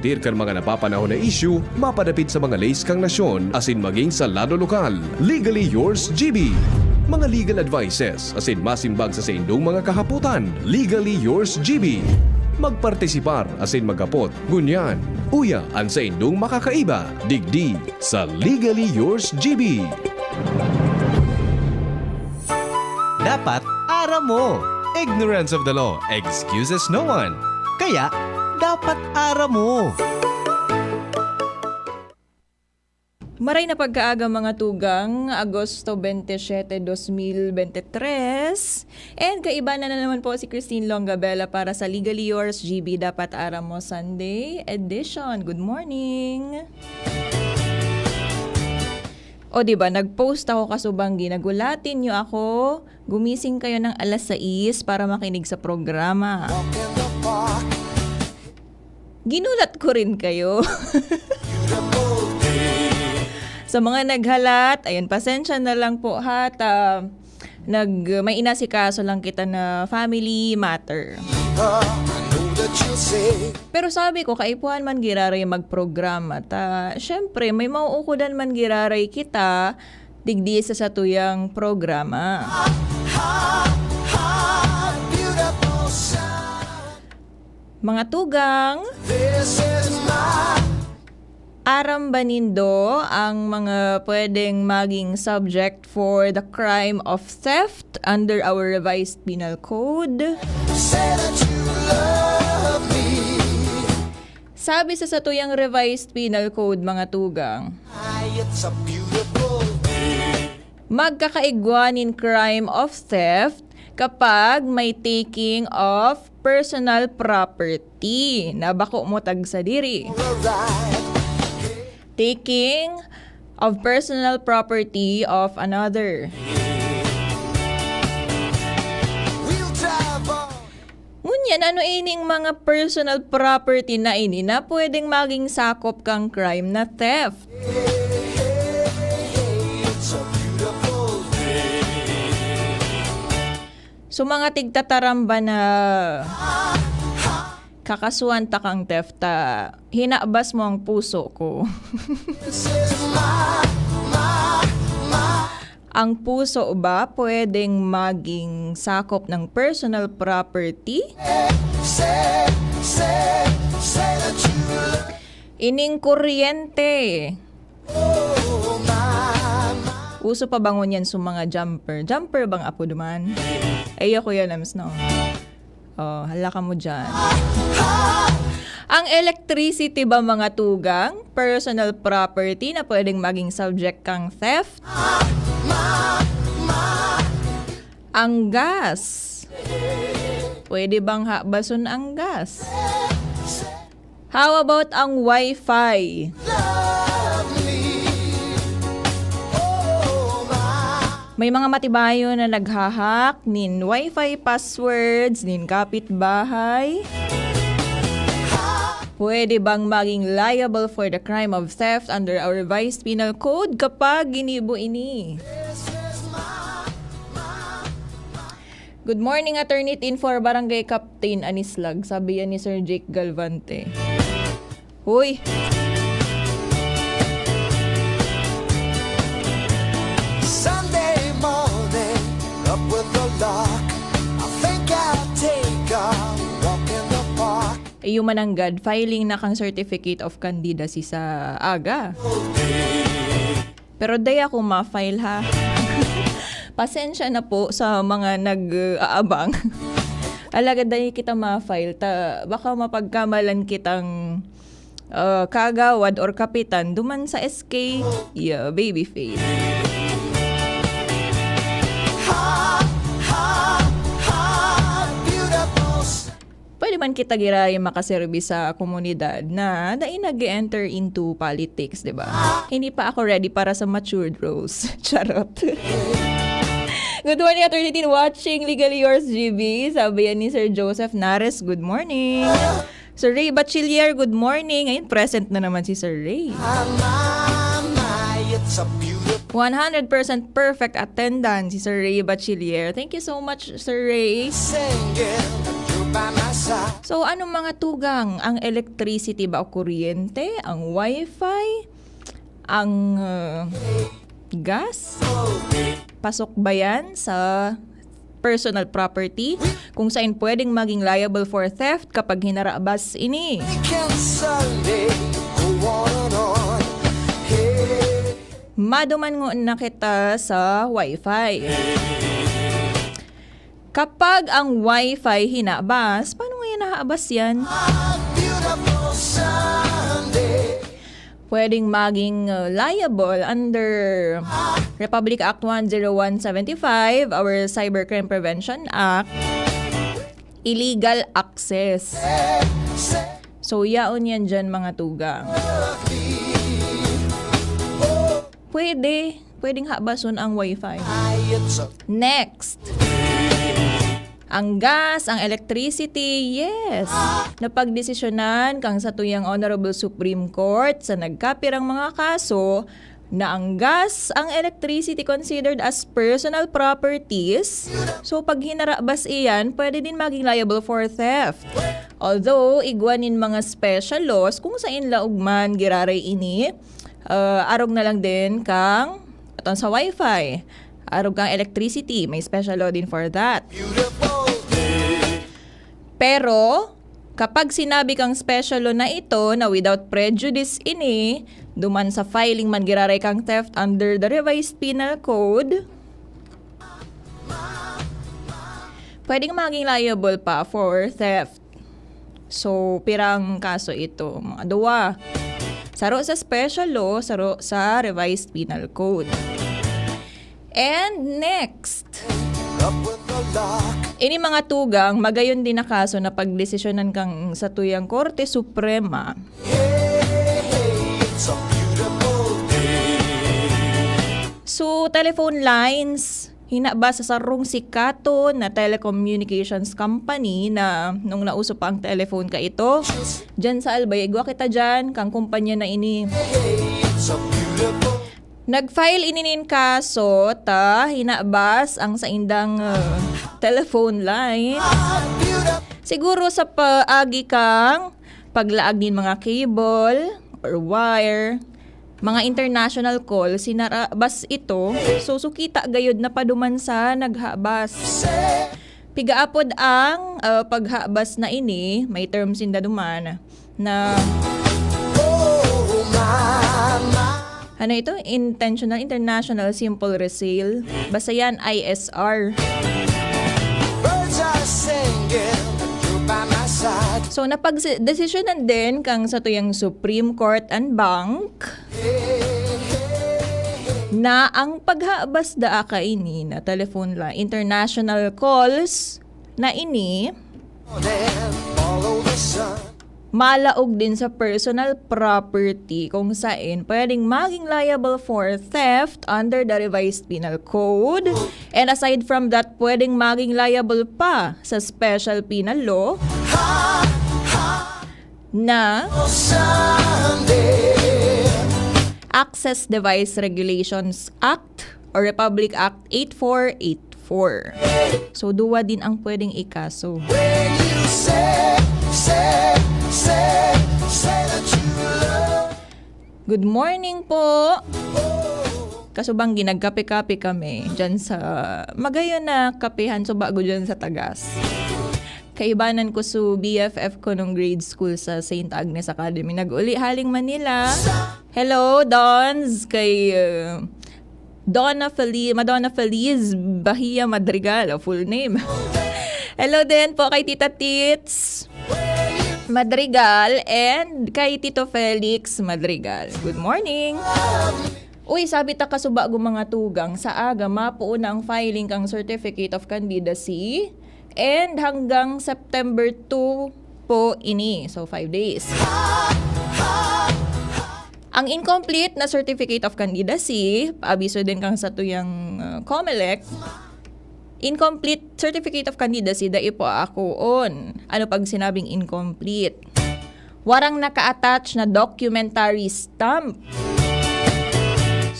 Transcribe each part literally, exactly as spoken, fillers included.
Tir kan mga napapanahon na isyu, mapadapit sa mga leis kan nasyon asin magin sa lado lokal. Legally Yours G B. Mga legal advices asin masimbag sa saindong mga kahapotan. Legally Yours G B. Magpartisipar asin maghapot, ngunyan, uya an saindong makakaiba. Digdi sa Legally Yours G B. Dapat aram mo. Ignorance of the law excuses no one. Kaya, dapat aram mo. Maray na pagkaaga, mga tugang, Agosto twenty-seven, dos mil veintitrés. And kaiba na naman po si Christine Longabella para sa Legally Yours G B Dapat Aram Mo Sunday Edition. Good morning! O, di ba, nag-post ako kasubanggi, nagulatin niyo ako, gumising kayo ng alas sais para makinig sa programa. Ginulat ko rin kayo. Sa mga naghalat, ayun, pasensya na lang po, ha, ta-, nag-, may inasikaso lang kita na family matter. Pero sabi ko, kaipuhan man giraray magprograma ta. Siyempre, may mauukodan man giraray kita digdi sa satuyang programa. Mga tugang, aram ba nindo ang mga pwedeng maging subject for the crime of theft under our Revised Penal Code? Sabi sa satuyang Revised Penal Code, mga tugang, magkakaigwa nin crime of theft kapag may taking of personal property na bako mo tagsadiri. Taking of personal property of another. Ngunyan, ano ining mga personal property na ini na pwedeng maging sakop kang crime na theft? So, mga tigtataramba na kakasuhan ta kang theft, ta hinabas mo ang puso ko. Ang puso ba pwedeng maging sakop ng personal property? Ining kuryente. Uso pa ba ngunyan sa mga jumper? Jumper bang apod man? Ay, ako yan, Ems, no? Oh, hala ka mo dyan. Ang electricity ba, mga tugang? Personal property na pwedeng maging subject kang theft? Ang gas. Pwede bang habason ang gas? How about ang wifi? May mga matibayon na naghahack nin wifi passwords nin kapitbahay. Pwede bang maging liable for the crime of theft under our Revised Penal Code kapag ginibo ini? Good morning, Attorney Tin, for Barangay Captain Anislag, sabi yan ni Sir Jake Galvante. Hoy! Sunday morning, up with the lark. I think I'll take a walk in the park. Iyo mananggad, filing na kang Certificate of Candidacy sa aga. Pero dai ako ma-file, ha. Pasensya na po sa mga nag-aabang. Alagad dai kita ma-file, ta baka mapagkamalan kitang, ah, kagawad or kapitan duman sa S K, yeah, Baby Faith. Pwede man kita giraray makaserbi sa komunidad na dai nag-e-enter into politics, di ba? Hindi pa ako ready para sa matured roles. Charot. Good morning, Attorney Tin. Watching Legally Yours, G B. Sabi yan ni Sir Joseph Nares, good morning. Sir Ray Bachiller, good morning. Ayun, present na naman si Sir Ray. One hundred percent perfect attendance si Sir Ray Bachiller. Thank you so much, Sir Ray. So, anong mga tugang? Ang electricity ba o kuryente? Ang wifi? Ang uh, gas? Pasok ba yan sa personal property? Kung saan pwedeng maging liable for theft kapag hinarabas ini. Maduman ngo na kita sa wifi. Kapag ang wifi hinabas, paano nga yan nahaabas yan? Pwedeng maging uh, liable under Republic Act one zero one seventy-five, our Cybercrime Prevention Act, illegal access. So, yaon yan dyan, mga tugang. Pwede. Pwedeng habason ang wifi. Next. Ang gas, ang electricity, yes. Napagdesisyonan kang satuyang Honorable Supreme Court sa nagkapirang mga kaso na ang gas, ang electricity considered as personal properties. So, pag hinarabas iyan, pwede din maging liable for theft. Although, igwa nin mga special laws kung sain laog man giraray ini, ah, arog na lang din kang aton sa wifi. Arog kang electricity, may special law din for that. Pero, kapag sinabi kang special law na ito na without prejudice ini, duman sa filing man giraray kang theft under the Revised Penal Code, pwedeng maging liable pa for theft. So, pirang kaso ito? Mga duwa. Saro sa special law, saro sa Revised Penal Code. And next. Ini mga tugang, magayon din na kaso na pagdesisyonan kang satuyang Korte Suprema. So, telephone lines, hinaba sa sarong sikaton na telecommunications company na nung nauso pa ang telephone kaito, dyan sa Albay, igwa kita dyan, kang kumpanya na ini. Nag-file ini nin kaso ta hinabas ang saindang uh, telephone line. Siguro sa paagi kang paglaag nin mga cable or wire, mga international calls, hinarabas ito. So, sukita gayod na paduman sa naghabas. Pigaapod ang uh, paghabas na ini, may terms in the duman na ano ito? Intentional International Simple Resale. Basta yan, I S R. So, napag-desisyonan din kang satuyang Supreme Court and Bank na ang paghabas daa kaini na telephone line, international calls na ini, malaog din sa personal property kung sain pwedeng maging liable for theft under the Revised Penal Code. And aside from that, pwedeng maging liable pa sa special penal law na Access Device Regulations Act or Republic Act eight four eight four. So, duwa din ang pwedeng ikaso. Good morning po! Kasubang ginagkape-kape kami dyan sa magayon na kapehan, so bago dyan sa Tagas. Kaibanan ko su B F F ko nung grade school sa Saint Agnes Academy. Nag-uli haling Manila. Hello, Dons! Kay uh, Donna Feliz, Madonna Feliz Bahia Madrigal, o full name. Hello din po kay Tita Tits Madrigal and kay Tito Felix Madrigal. Good morning! Uy, sabi ta kasubago mga tugang, sa aga mapuon na ang filing kang Certificate of Candidacy and hanggang September two po ini. So, five days. Ang incomplete na Certificate of Candidacy, abiso din kang satuyang uh, COMELEC, incomplete Certificate of Candidacy, dai po akoon. Ano pag sinabing incomplete? Warang naka-attach na documentary stamp.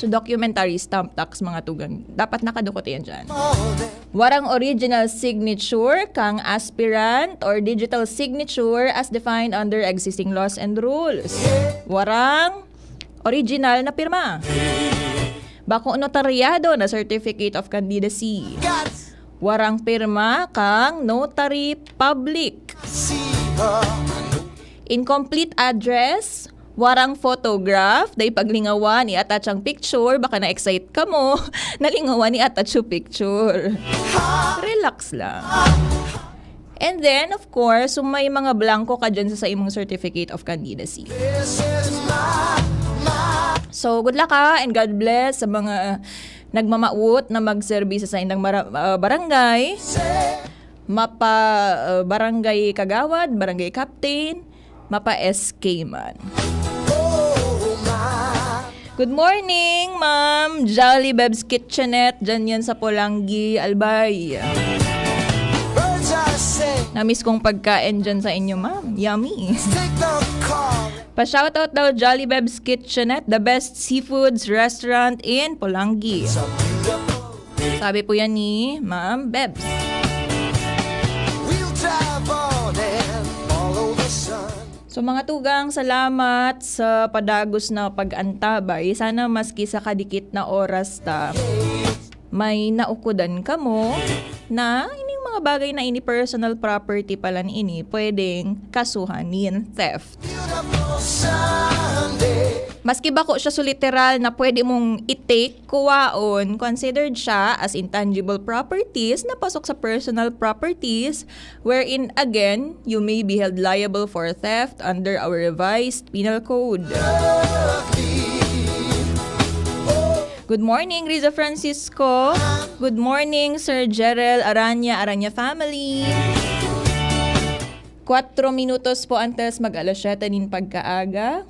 So, documentary stamp tax, mga tugang. Dapat nakadukot yan dyan. Warang original signature kang aspirant or digital signature as defined under existing laws and rules. Warang original na pirma. Bako notaryado na certificate of candidacy. Warang pirma kang notary public. Incomplete address, warang photograph, dai paglingawan i-attach ang picture, baka na-excite ka mo, nalingawan i-attach yung picture. Relax lang. And then, of course, kung may mga blanco ka dyan sa, sa imong certificate of candidacy. So, good luck ha, and God bless sa mga nagmamawot na magserbi sa saindang mara- ah, barangay. Mapa ah, barangay kagawad, barangay captain, mapa S K man. Good morning, Ma'am Jolly Bebs Kitchenette, dyan yan sa Polangui, Albay. Namiss kong pagkain dyan sa inyo, Ma'am. Yummy. Pa-shoutout daw, Jolly Bebs Kitchenette, the best seafoods restaurant in Polangui. Sabi po yan ni Ma'am Bebs. So, mga tugang, salamat sa padagos na pag-antabay. Sana maski sa kadikit na oras ta, may naukodan kamo na ining mga bagay na ini, personal property pala ni ini, pwedeng kasuhan nin theft. Maski bako siya so literal na pwede mong i-take, kuwaon, considered siya as intangible properties na pasok sa personal properties, wherein again, you may be held liable for theft under our revised penal code. Good morning, Riza Francisco. Good morning, Sir Jerel Aranya, Aranya family. Kwatro minutos po antes mag alas siyete nin pagkaaga.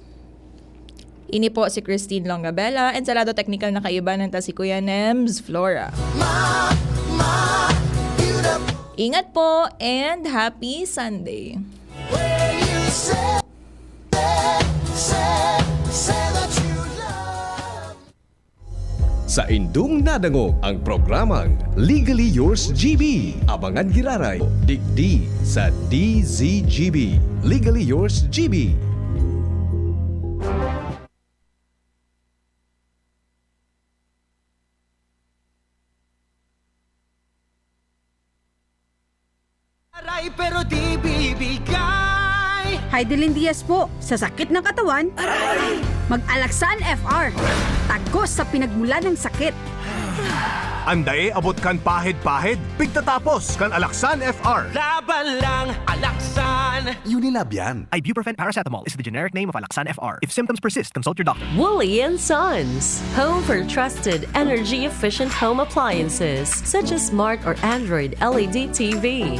Ini po si Christine Longabella, and sa lado teknikal na kaibanan ta si Kuya Nems Flora. Ingat po and happy Sunday! Saindong nadangog ang programang Legally Yours G B. Abangan giraray, digdi sa D Z G B. Legally Yours G B. Aray, pero di bibigay. Heidelin Diaz po, sa sakit ng katawan, mag-Alaxan F R. Tagos sa pinagmulan ng sakit. Andae abot kan pahid-pahid, pigtatapos kan Alaxan F R. Laban lang, Alaxan. Unilab yan. Ibuprofen paracetamol is the generic name of Alaxan F R. If symptoms persist, consult your doctor. Woolly and Sons, home for trusted energy-efficient home appliances such as smart or Android L E D T V,